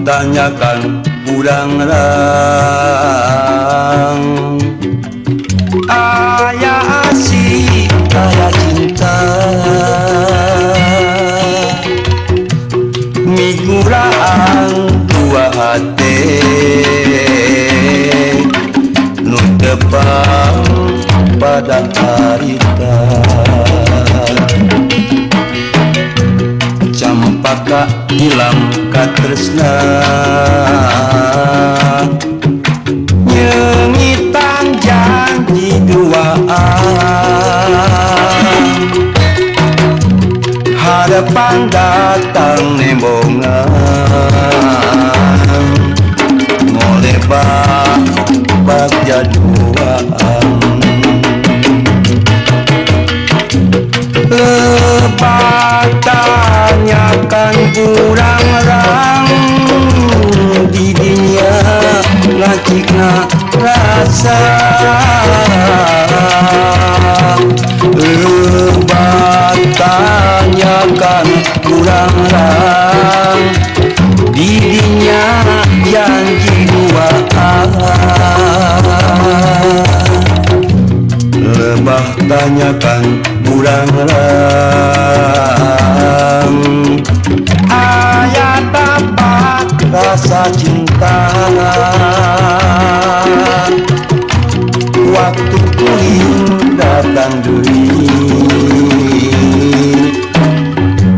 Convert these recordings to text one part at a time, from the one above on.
Tanyakan burangrang aya asih aya cinta miguraan dua hate nu tepang pada harita campaka hilang katresna nyengitan janji duaan harapan datang nembongan ngolebak bagja duaan lebak tanyakan burangrang didinya ngacikna rasa lebak tanyakan burangrang didinya janji duaan lebah tanyakan burangrang aya tapak rasa cinta waktu kuring datang deui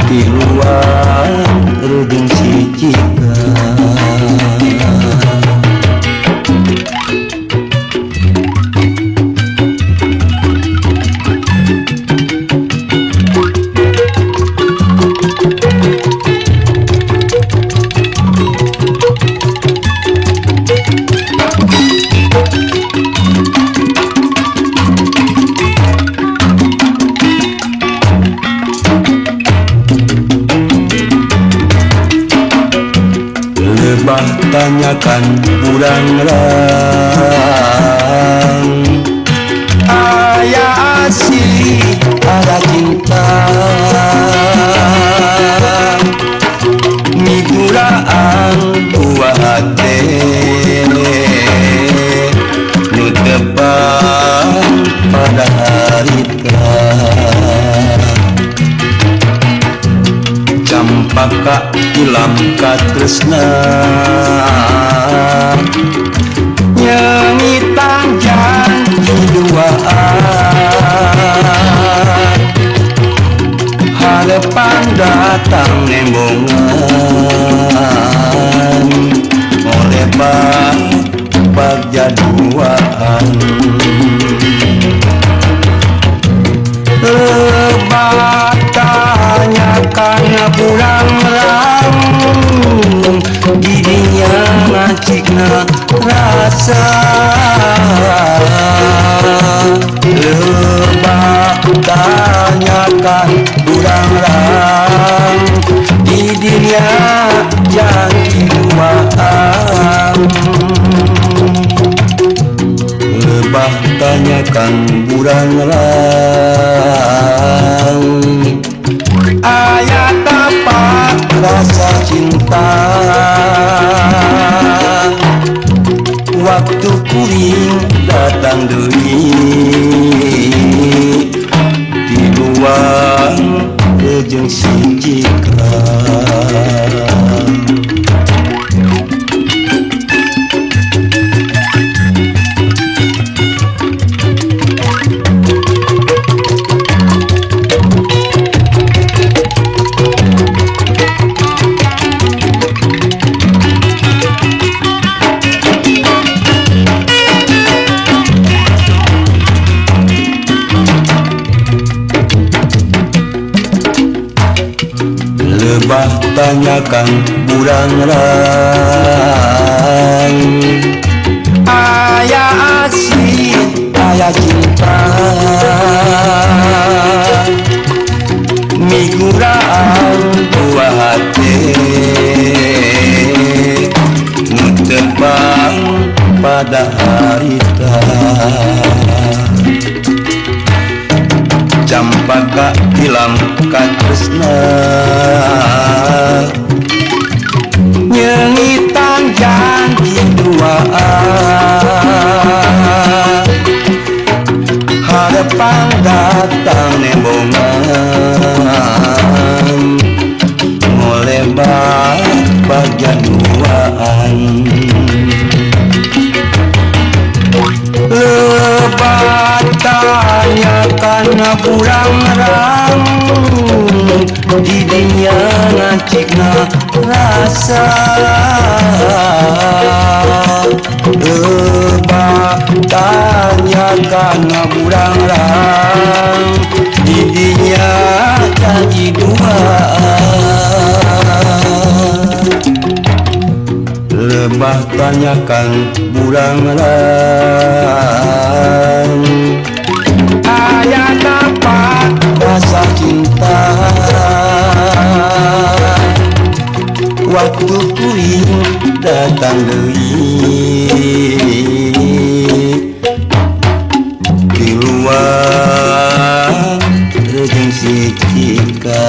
tiluan reuding si cika. Lebah tanyakan burangrang aya asih ada cinta miguraan dua hate nu tepang pada harita campaka ilam katresna nyengitan janji duaan harapan datang nembongan ngolebak bagja duaan lebak tanyakan burangrang didinya ngacikna rasa lebak tanyakan burangrang didinya janji duaan lebah tanyakan burangrang aya tapak rasa cinta waktu kuring datang deui tiluan jeung si cika. Lebah tanyakan burangrang aya asih aya cinta miguraan dua hate nu tepang pada harita campaka hilang katresna nyengitan Parepang datang nembongan ngolebat bagian duaan lebat tanya kana kurang rang didinya ngacikna rasa lebat tanya kana kurang rang didinya janji dua lebah tanyakan burang rang aya dapat rasa cinta waktu kuring datang deui di luar jeung si Cika.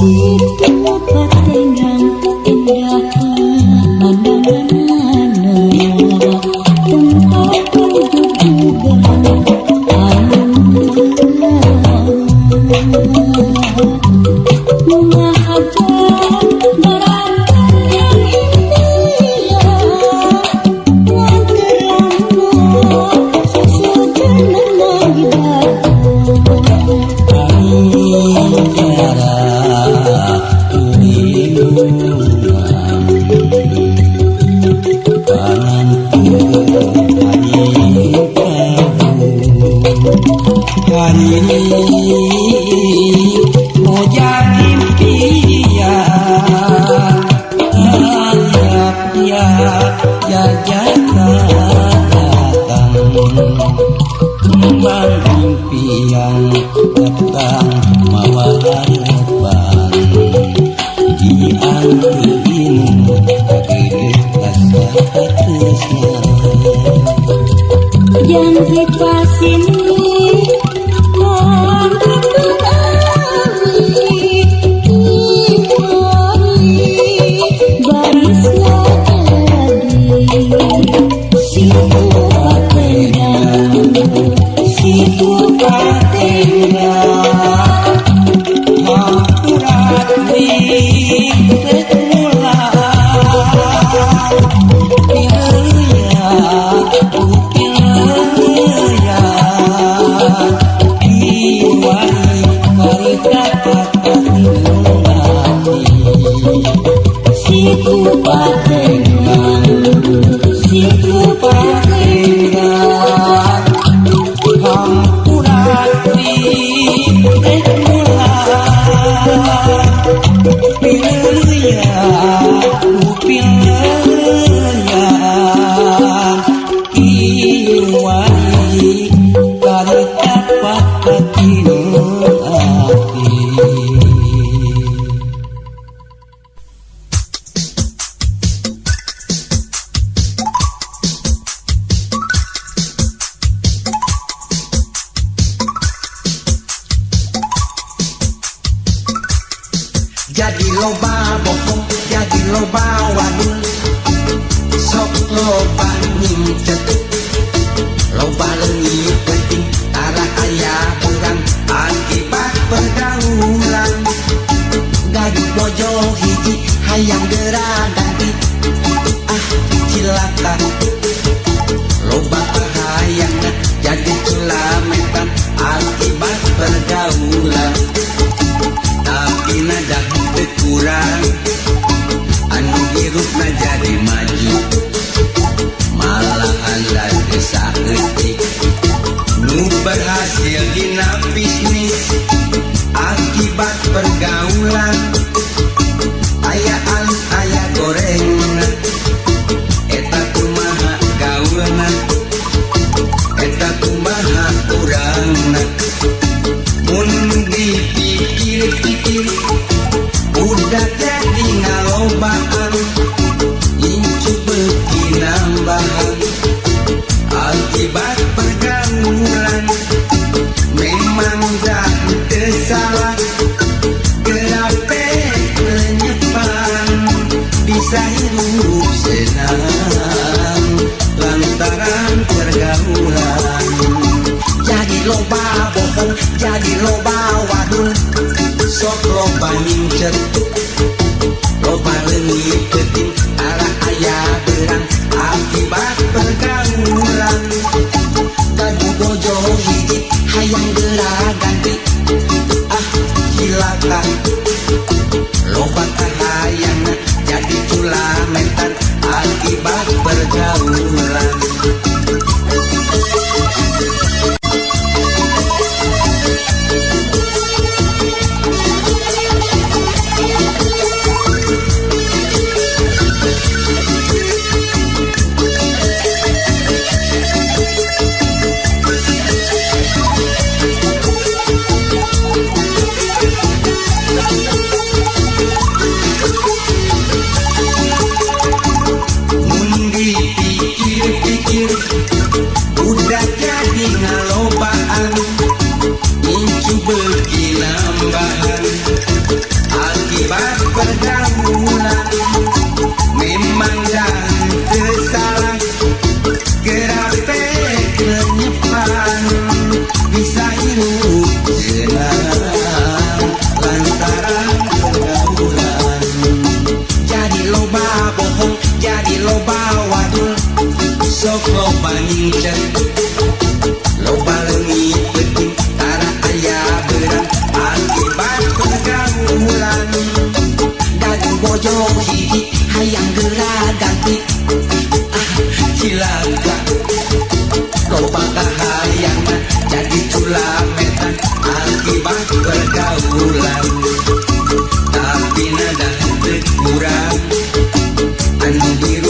Situ patenggang indah pemandangan. Ya jajaka datang kembang impian datang mawa harapan diangkeun kagede rasa tresna. Janji pasini Situ patena hampura deui rek mulang pilea pilea diwari karita patinungati. Situ patena, situ patena Jadi loba bohong, jadi loba wadul, sok loba nyincet, loba leungit penting, tara aya beurang akibat pergaulan. Gaduh bojo hiji hayang geura ganti, ah cilaka. Loba kahayangna jadi culametan akibat pergaulan. Tapi nadah teu kurang, anu hirupna jadi maju, malahan da teu saeutik. Nu berhasil dina bisnis akibat pergaulan, aya alus aya gorengna, eta kumaha gaulna, eta kumaha urangna. Mun dipikir-pikir udah jadi ngalobaan, incu beuki nambahan akibat pergaulan. Memang dah teu salah gerape lenyepan, bisa hirup senang lantaran pergaulan. Jadi loba bohong, jadi loba wadul, sok loba nyincet, loba leungit peuting, tara aya beurang akibat pergaulan. Gaduh bojo hiji hayang geura ganti, ah cilaka. Loba kahayangna jadi culametan akibat pergaulan. Mun dipikir-pikir udah jadi ngalobaan, incu beuki nambahan akibat pergaulan. Memang dah teu salah gerape lenyepan, bisa hirup senang lantaran pergaulan. Jadi loba bohong, jadi loba wadul, sok loba nyincet, loba leungit peuting, tara aya beurang akibat pergaulan. Gaduh bojo hiji hayang geura ganti, ah cilaka. Loba kahayangna jadi culametan akibat pergaulan. Tapi nada teu kurang, anu hirup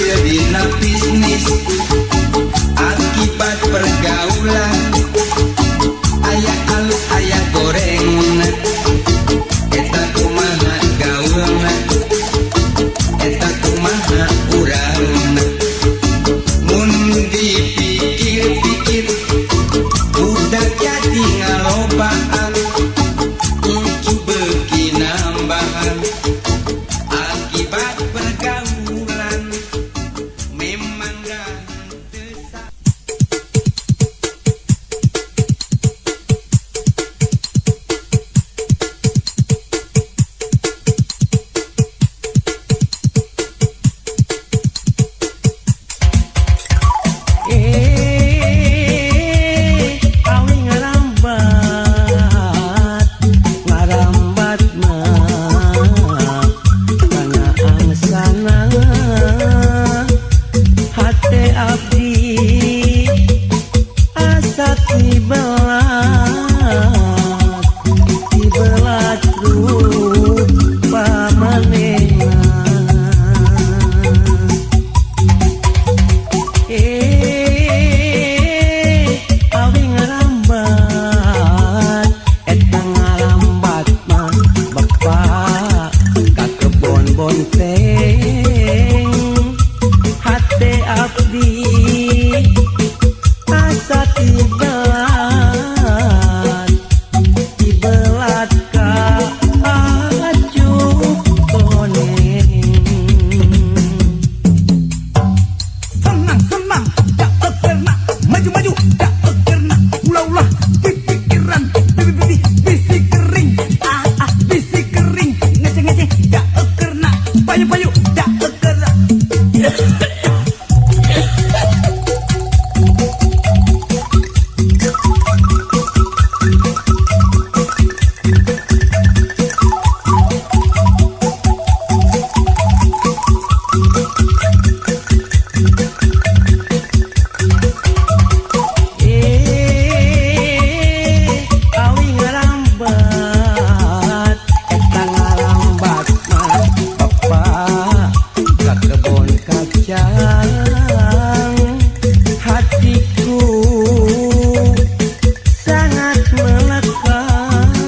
Berhasil dina bisnis akibat pergaulan. Aya alus, aya goreng, eta kumaha gaulna, eta kumaha urangna? Mun dipikir-pikir, budak jadi ngalobaan, incu beuki nambahan akibat pergaulan. Memang dah teu. Eh, awi ngarambat, ngarambat mah kana angsana. Hate abdi asa tibelat, tibelat rupa manehna. Eh, awi ngarambat, eta ngarambat mah bapak ka kebon bonteng. Hate abdi asa tibelat, tibelat ka acuk koneng. Senang senang dak ekerna, maju maju dak ekerna, ulah ulah di pikiran bibi bibi bisi kering, ah ah bisi kering, ngece ngece dak ekerna, payu payu dak ekerna. Eh, awi ngarambat, eta ngarambat mah bapak ka kebon kacang. Hatiku sangat melekat,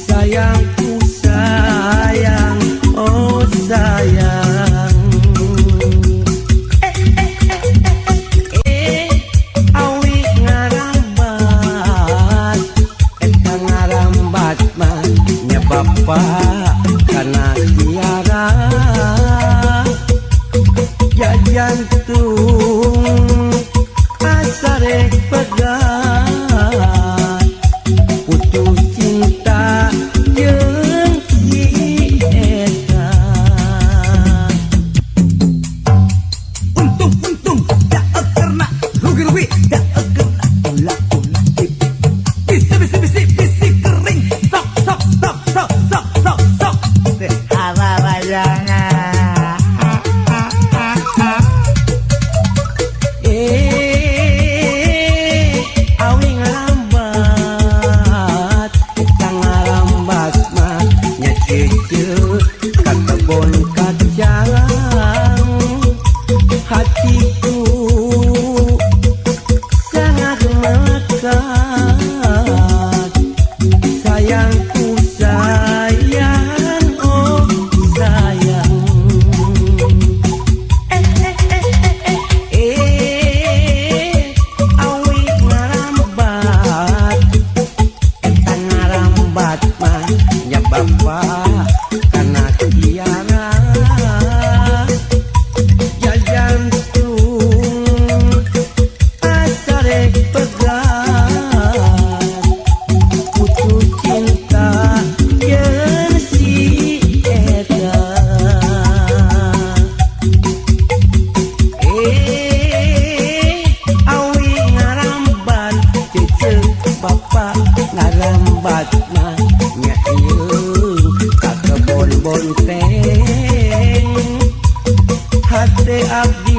sayangku sayang, oh sayang. Eh, awi ngarambat, eta ngarambat mah nya bapak kana tiara ya jantung asa rek pegat, putus cinta jeung si eta. Untung untung dak ekerna, rugi rugi dak ekerna, ulah ulah di bisi bisi bisi bisi kering, sok sok sok sok sok sok sok teh hararayangan. Eh, awi ngarambat, eta ngarambat mah nya cece ka kebon kacang. Hatiku sangat melekat, sayangku sayang, oh sayang. Eh, awi ngarambat, eta ngarambat mah nya bapak kana tiara ya jantung asa rek pegat, putus cinta jeung si eta. Eh, awi ngarambat, cece bapak ngarambat mah nya ieu ka kebon bonteng. Hate abdi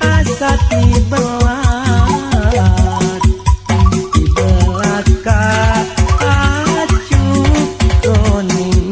asa tibelat, tibelat ka acuk koning.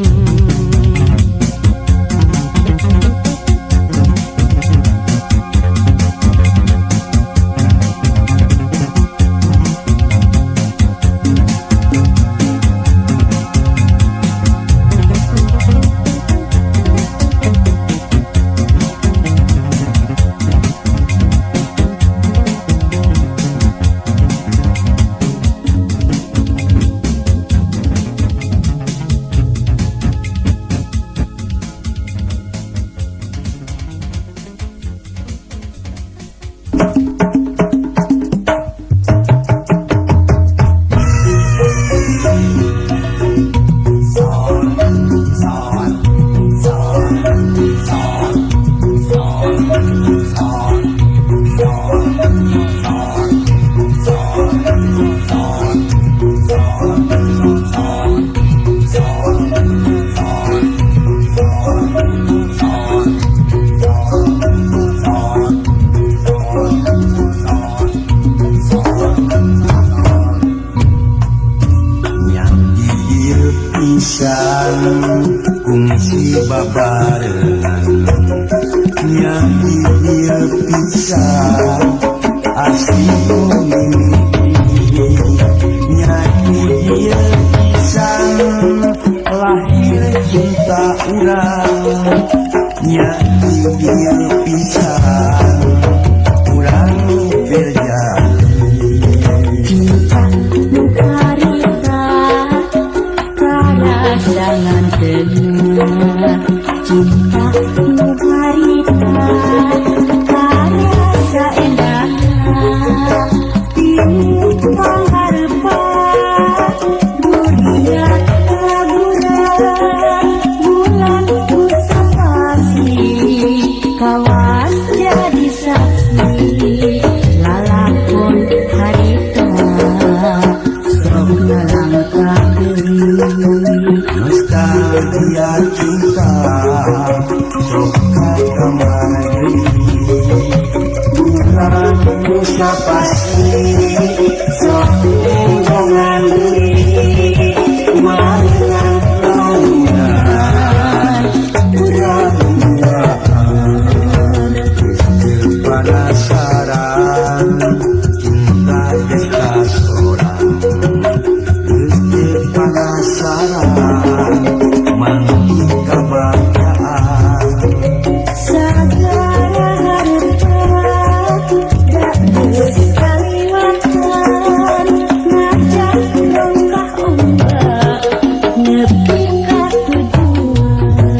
Yang di dieu pisan kungsi babarengan, yang di dieu pisan asli mimiti, nya di dieu pisan lahir cinta urang, nya di dieu pisan urang berjanji. Cinta nu harita karasa nganteuna, cinta nu harita karasa endahna, tilu pangharepan duriat kaguran bulan pusapasi kawas jadi saksi lalakon harita sok ngalangkah deui. Nostalgia cinta sok kagambar deui, bulan nusa pasti sok lenggongan deui, barengan launan urang duaan. Geus penasaran cinta geus kasorang, geus teu penasaran mangki kabagjaan. Sagara hareupan da geus kaliwatan ngajak rongkah ombak nepi ka tujuan.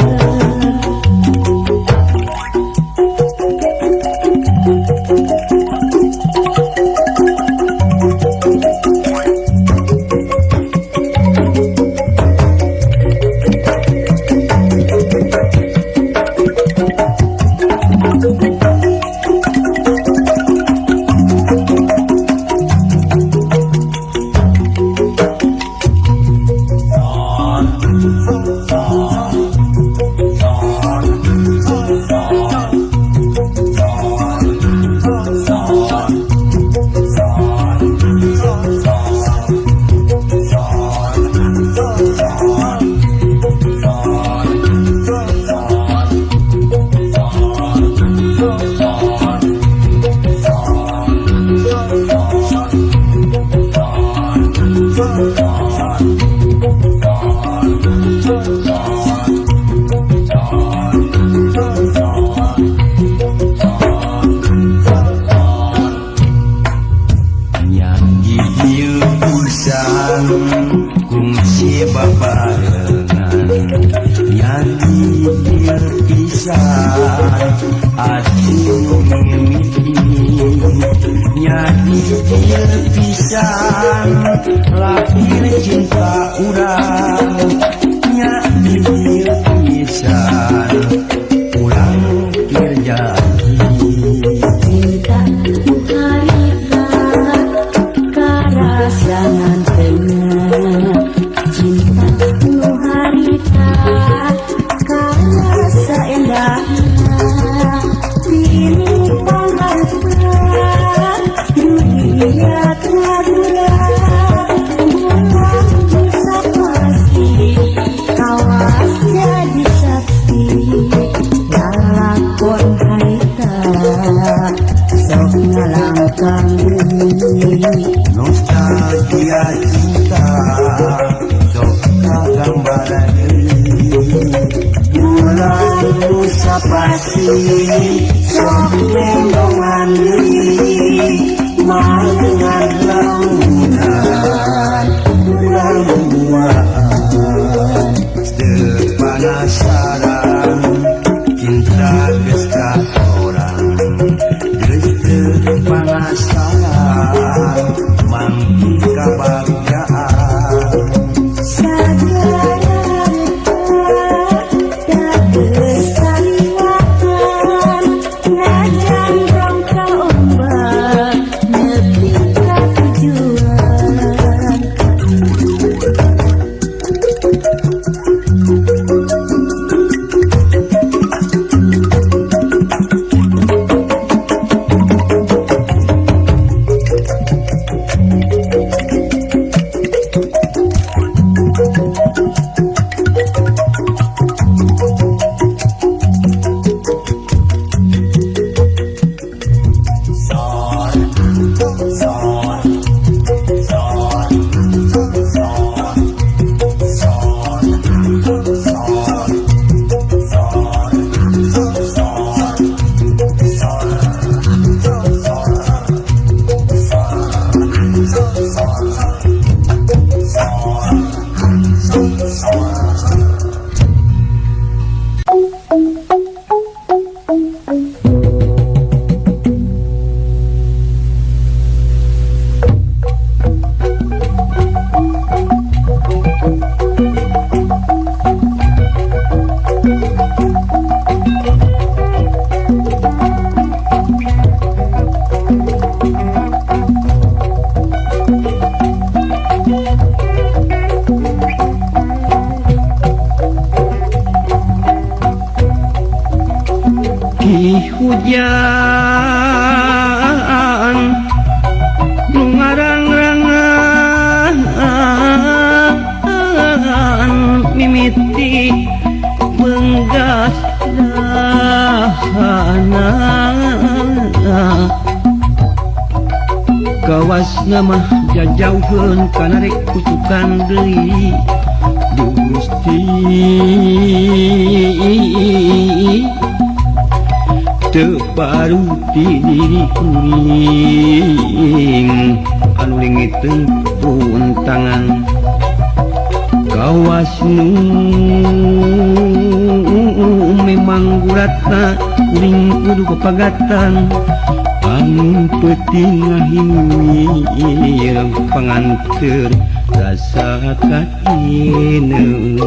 Yang di dieu pisan kungsi babarengan, yang di dieu pisan ati nu mimiti, nya di dieu pisan lahir cinta urang, nya di dieu pisan urang keur janji. Cinta nu harita karasa nganteuna, cinta nu harita karasa endahna, tilu pangharepan duriat ngaguran bulan bisa pasti kawas jadi saksi lalakon harita sok ngalangkang deui. Nostalgia cinta sok kagambar deui, bulan nusa pasti sok lembongan deui, barengan launan urang duaan. Teu penasaran cinta geus kasorang, geus teu penasaran mangki kabagjaan. Sagara hareupan da geus kaliwatan. Ih hujan nu ngarang-rangan mimiti benggas dahana kawasna mah jajauheun kana rek kucukan deui. Duh Gusti teu baruti diri kuring anu leungiteun puntangan kawas nu memang guratna kuring kudu papagatan anu peuting ngahiwir panganteur rasa katineung.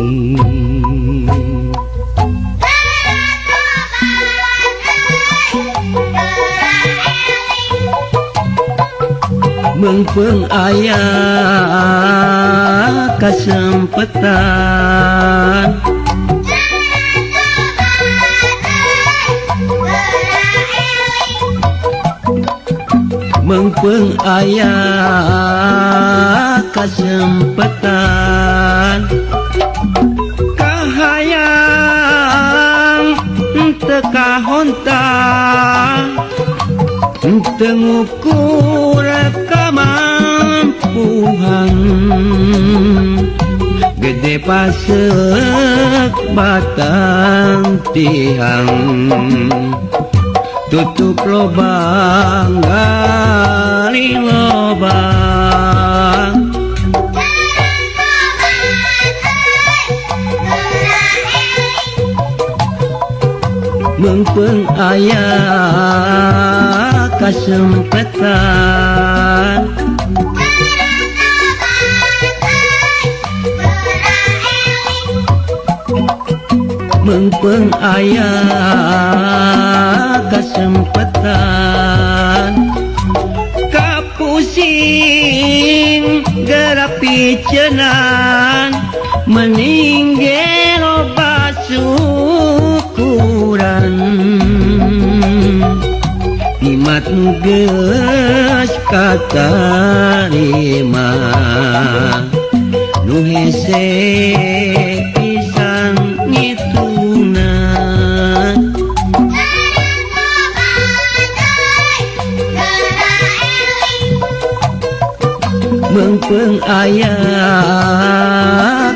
Meungpeung aya kasempetan meungpeung aya kasempetan kahayang teu kahontang teu ngukur kamampuhan gede pasek batang tihang tutup lobang gali lobang. Meungpeung aya kasempetan meungpeung aya kasempetan kapusing geura picenan mending ge loba syukuran nikmat nu geus katarima nu hese pisan ngitungna. Meungpeung aya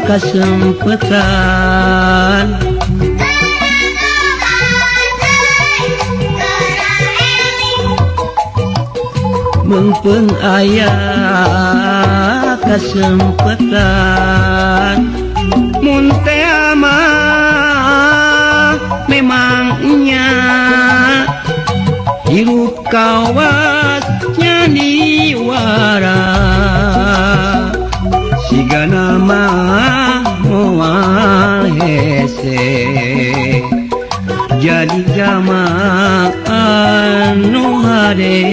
kasempetan meungpeung aya kasempetan mun teh mah memang nya hirup kawas nyandiwara sigana mah moal hese jadi jamaah nu hade.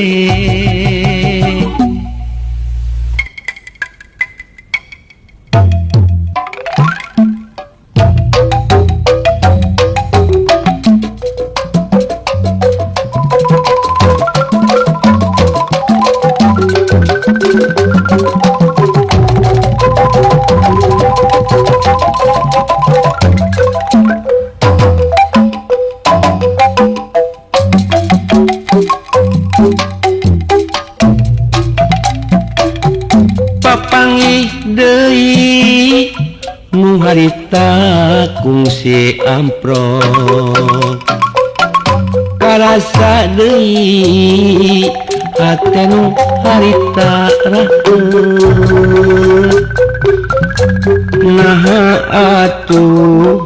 Papangih deui nu harita kungsi amprok karasa deui hate nu harita raheut naha atuh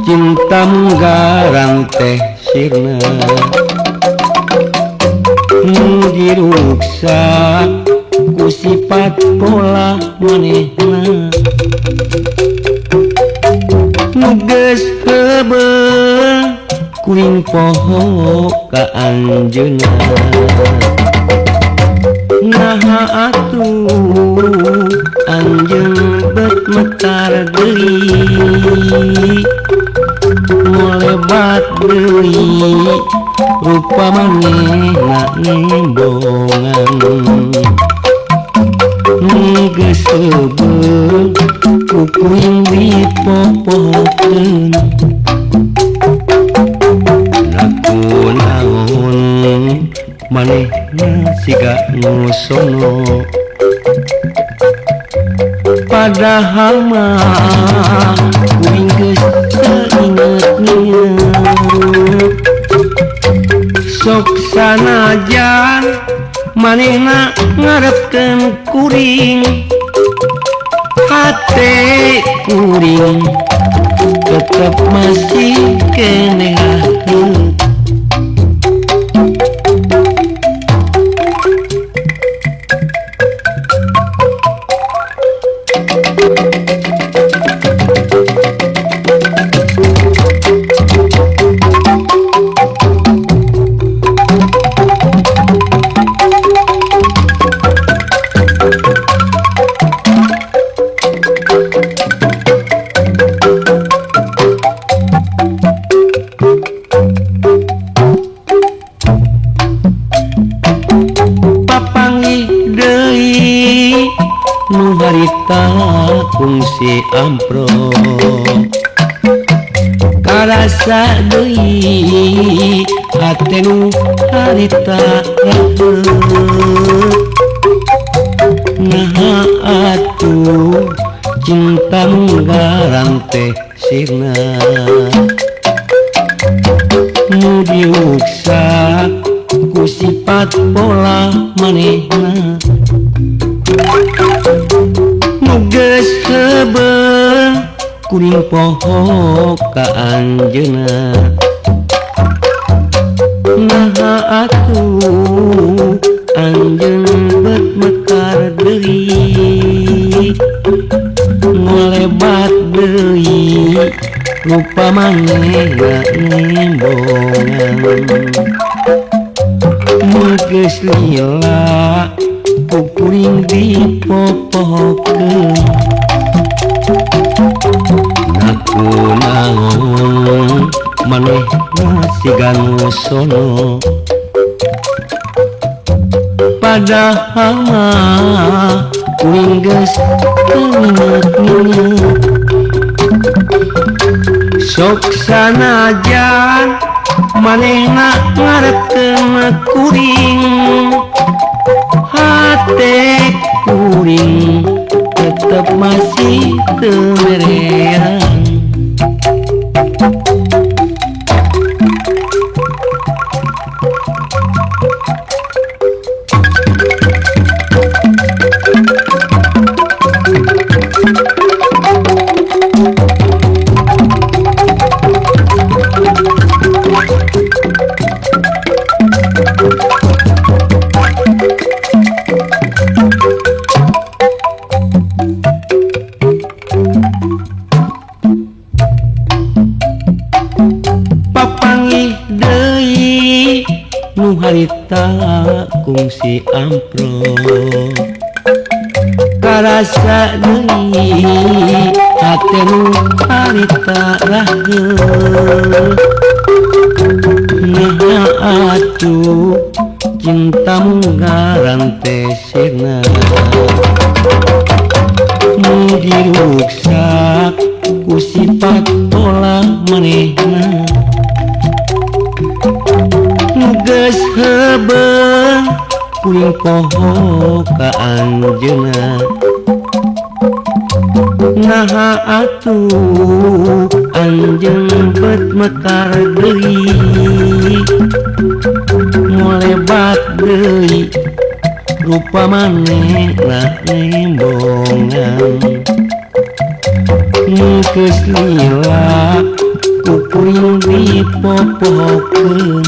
cinta munggarang teh sirna nu diruksak ku sifat pola manehna nu geus heubeul kuring poho ka anjeunna naha atuh anjeun bet metar deui molebat deui Rupa manehna nembongan geus heubeul ku kuring dipopokeun. Nakunaon manehna siga nu sono, padahal mah kuring geus teu inget-inget. Sok sanajan manehna ngarepkeun kuring, hate kuring tetep masih keneh raheut. Papanggih deui nu harita kungsi ampro, karasa deui hate nu harita raheut. Naha atuh cinta munggaran teh sirna, nu diuksa ku sifat pola manehna. Nu geus heubeul kuring poho ka anjeunna. Naha atuh anjeun bet mekar deui, ngolebat deui rupa manehna nembongan. Nu geus lila ku kuring dipopokeun. Nakunaon manehna siga nu sono, padahal mah kuring geus teu inget-inget. Sok sanajan manehna ngarepkeun kuring, hate kuring tetep masih teu merean. Papanggih deui nu harita kungsi ampro, karasa deui hate nu harita raheut. Naha atuh cinta munggaran teh sirna, nu diruksak ku sifat pola manehna. Nu geus heubeul kuring poho ka anjeunna. Naha atuh anjeun bet mekar deui, ngolebat deui rupa manehna nembongan. Nu geus lila ku kuring dipopokeun.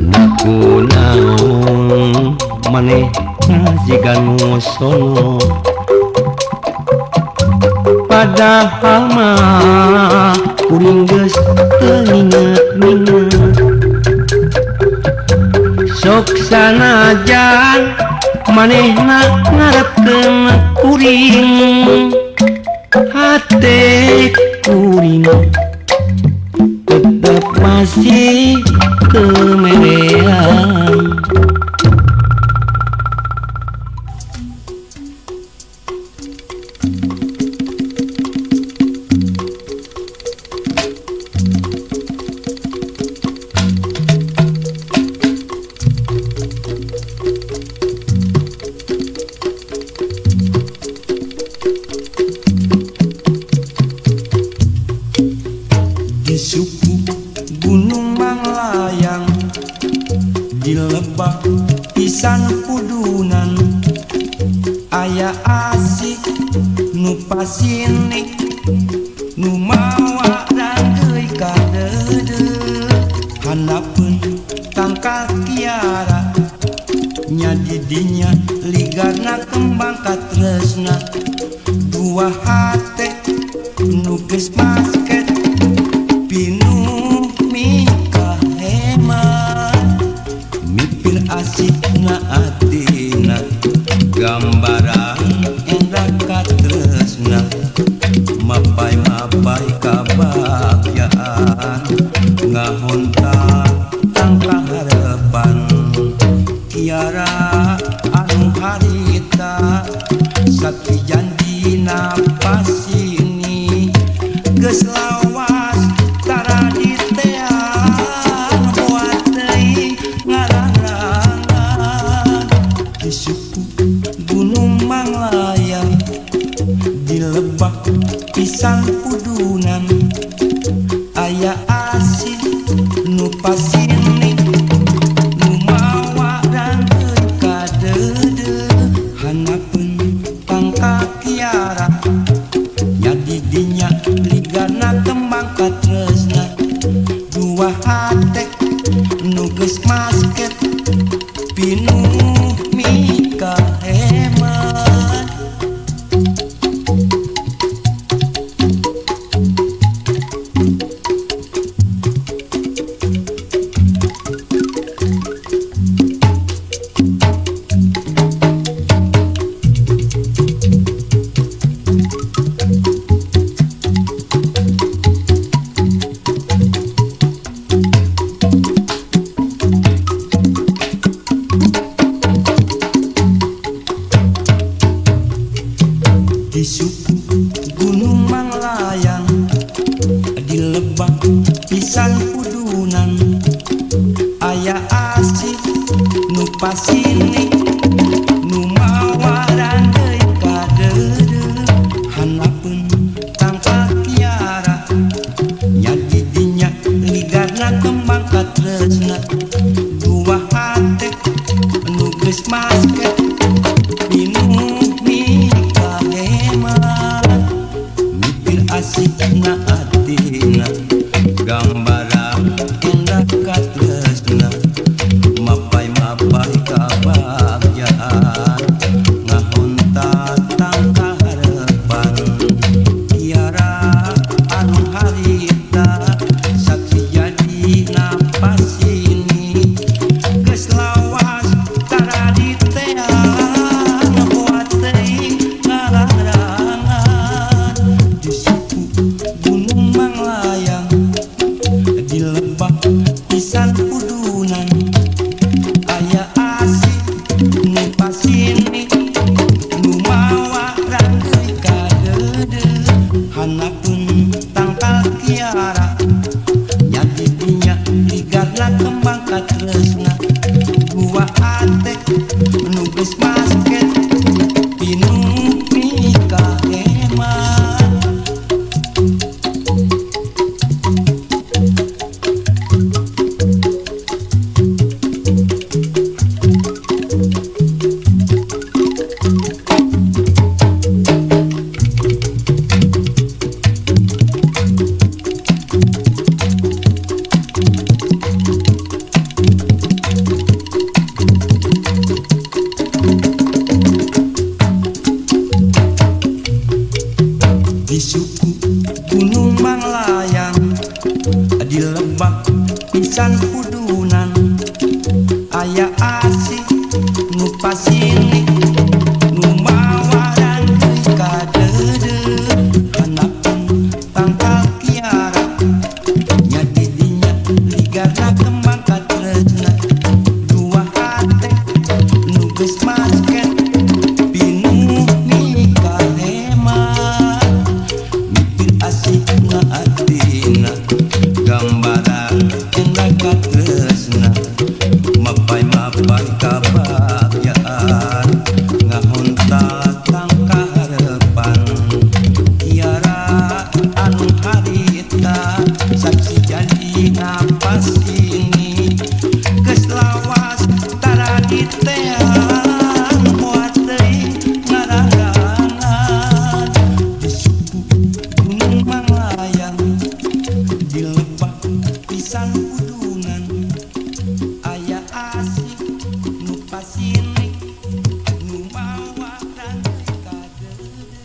Nakunaon manehna siga nu sono, padahal mah kuring geus teu inget-inget. Sok sanajan manehna ngarepkeun kuring, hate kuring tetep Masih kemerean. Di suku Gunung Manglayang, di lebak pisan pudunan, aya asik nu pasinik nu mawa ranggeui kadeudeuh. Handapeun tangkal kiara nya di dinya ligarna kembang katresna, dua hate nu geus basket pinuh mikahemat. Mipir asikna atina gambaran endah katresna, mapai-mapai kabagjaan ngahonta tangka harepan. Kiara anu harita sakijan dina pasini geus lawas tara diteang buat teuing ngarang-rangan. Di suku Gunung Manglayang, di lebak pisan pudunan, aya asih nu pasinik nu mawa ranggeui kadeudeuh. Handapeun tangkal kiara nya di dinya ligarna kembang katresna, dua hate nu geus masket pinuh mikahemat. Di suku Gunung Manglayang, di lebak pisan pudunan, aya asih nu pasinik nu mawa ranggeui kadeudeuh. Handapeun tangkal kiara nya di dinya ligarna kembang katresna, dua hate nu geus masket pinuh mikahemat. Mipir asikna atina gambaran endah katresna, mapai-mapai kabagjaan ngahonta tangkal harepan. Kiara anu harita saksi jadi napasini geus lawas tara diteang buat teuing ngarang-rangan. Di suku Gunung Manglayang, di lebak pisan pudunan, aya asih nu pasinik nu mawa ranggeui kadeudeuh. Handapeun tangkal kiara nya di dinya ligarna kembang katresna, dua hate nu geus basket pinuh mikahemat. Di suku Gunung Manglayang, di lebak pisan pudunan, aya asih nu pasinik nu mawa ranggeui kadeudeuh. Handapeun tangkal kiara nya di dinya Pisan pudungan aya asih nu pasinik nu mawa rantai kadeudeuh.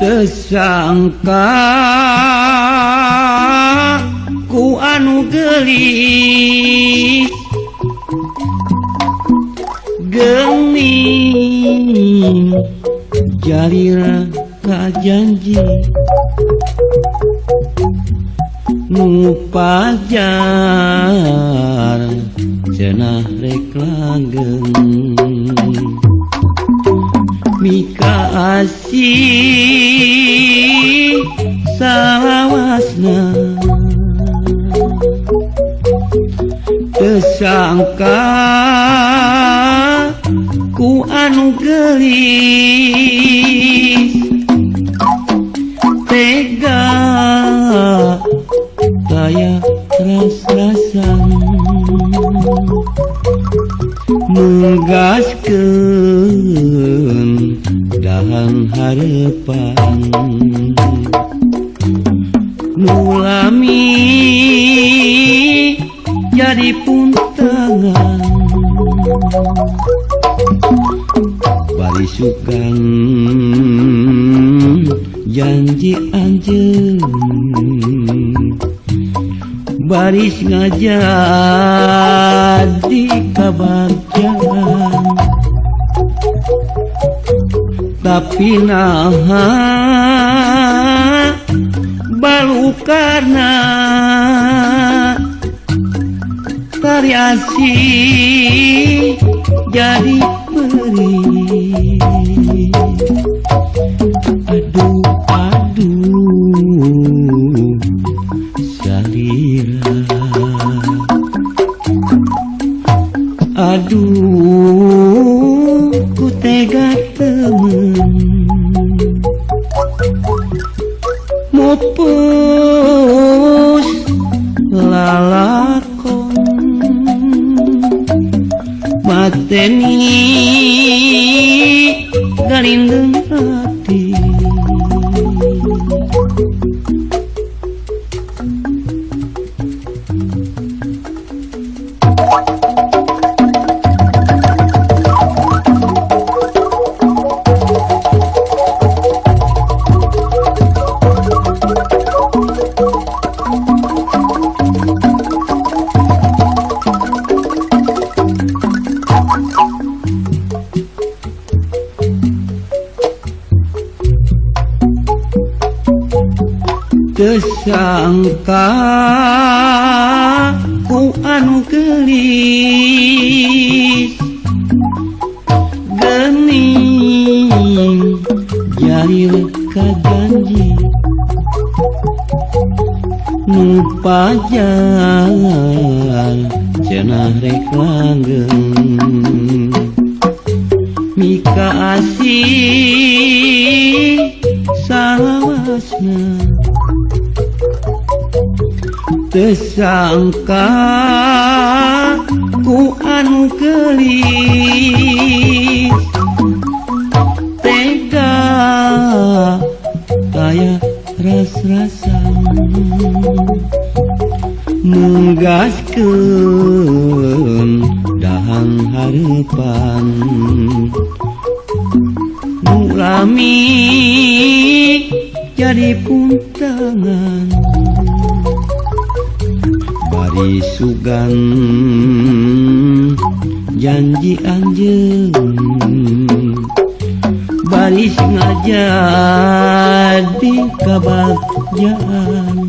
Tersangka ku anu geulis geuning jalira ka janji nu pajar cenah rek langgeng mika asih salawasna. Tersangka ku anu geulis tega taya ras-rasan menggaskeun dahan harepan nu lami jadi puntangan bari sugan janji anjeun baris ngajadi kabagjaan tapi naha balukarna tari asih jadi perih. Aduh aduh salira, aduh ku tega temen mupus lalakon mateni galindeng hati. Tersangka ku anu geulis geuning jarir ka janji nu pajar cenah rek langgeng mika asih salawasna. Tersangka ku anu geulis tega taya ras-rasan menggaskeun dahan harepan nu lami jadi puntangan bari sugan janji anjeun baris ngajadi kabagjaan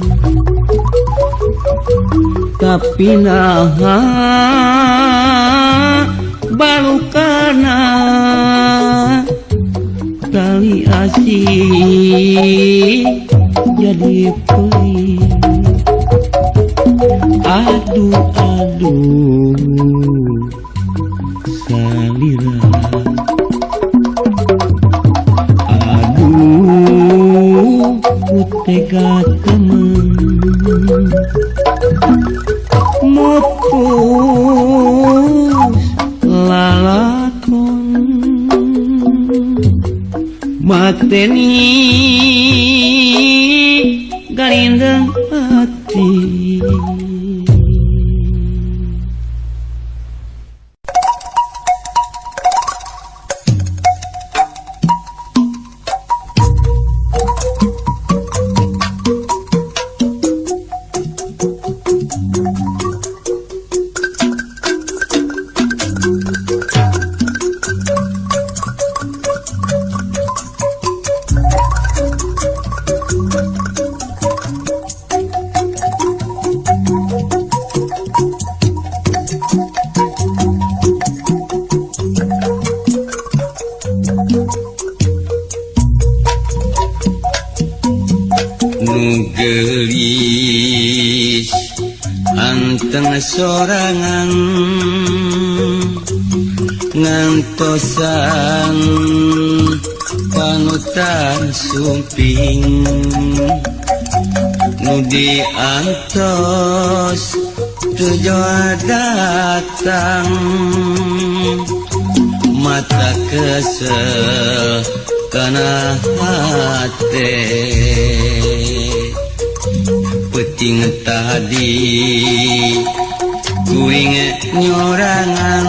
tapi naha kana tali asih jadi pelit. Aduh aduh salira, aduh ku tega temen mutus lalakon mateni garindeng hati. Gelis anteng sorangan ngantosan panutan sumping nu diantos tujuan datang mata kesel kana hate peting tadi kuring nyorangan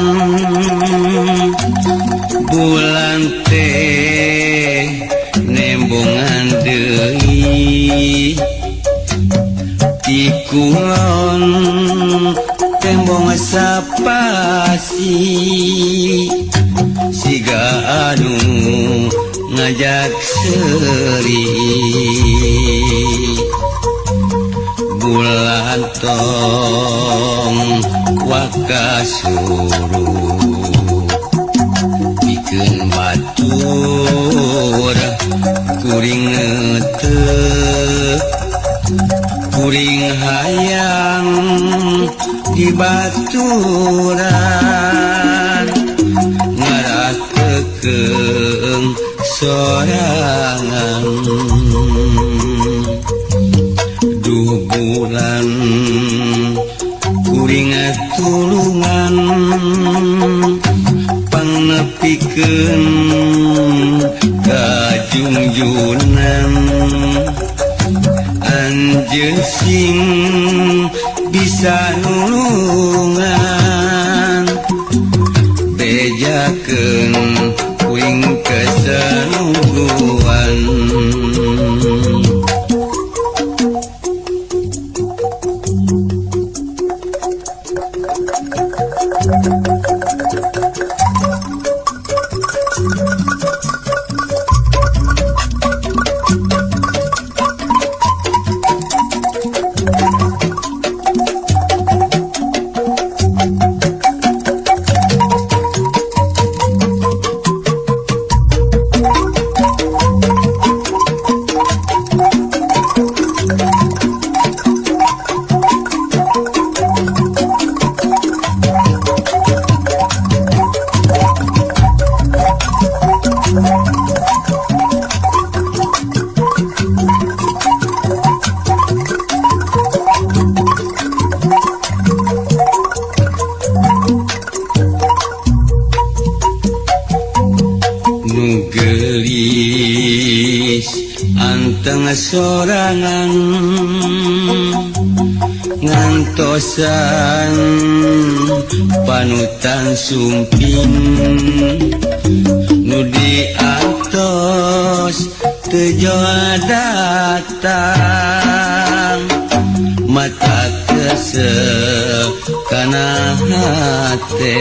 bulan teh nembongan deui di kulon tembong sapasi siga anu ngajak seuri bulan tong wakasuru pikeun batur kuring teu kuring hayang di baturan ngarah kekeung sorangan. Duh bulan kuring tulungan pangnepikeun kajungjunan anjeun sing bisa nulungan bejakeun kuring kesenuguan. Gelis anteng sorangan ngantosan panutan sumping nu diantos teu datang mata kesel kana hate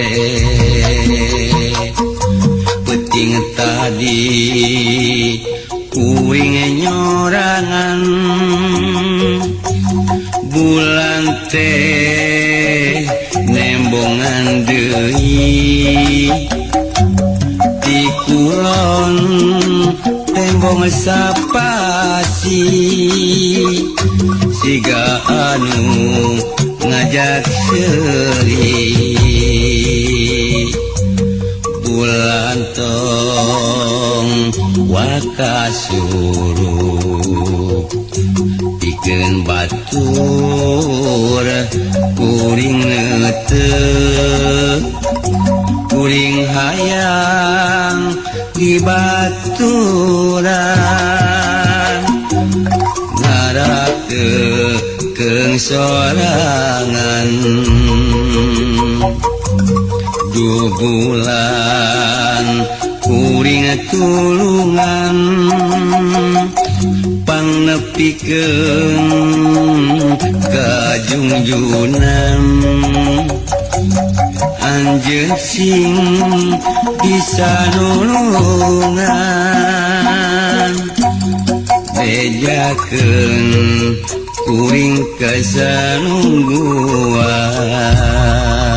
peting tadi kuring nyorangan bulan teh nembongan deui Kulon tembong sapasi, siga anu ngajak seuri. Bulan, tong waka surup, pikeun batur kuring neuteup. Kuring hayang dibaturan, ngarah teu keung sorangan. Duh bulan, kuring tulungan, pangnepikeun ka junjunan. Anjeun sing bisa nulungan, bejakeun kuring kasanungguan.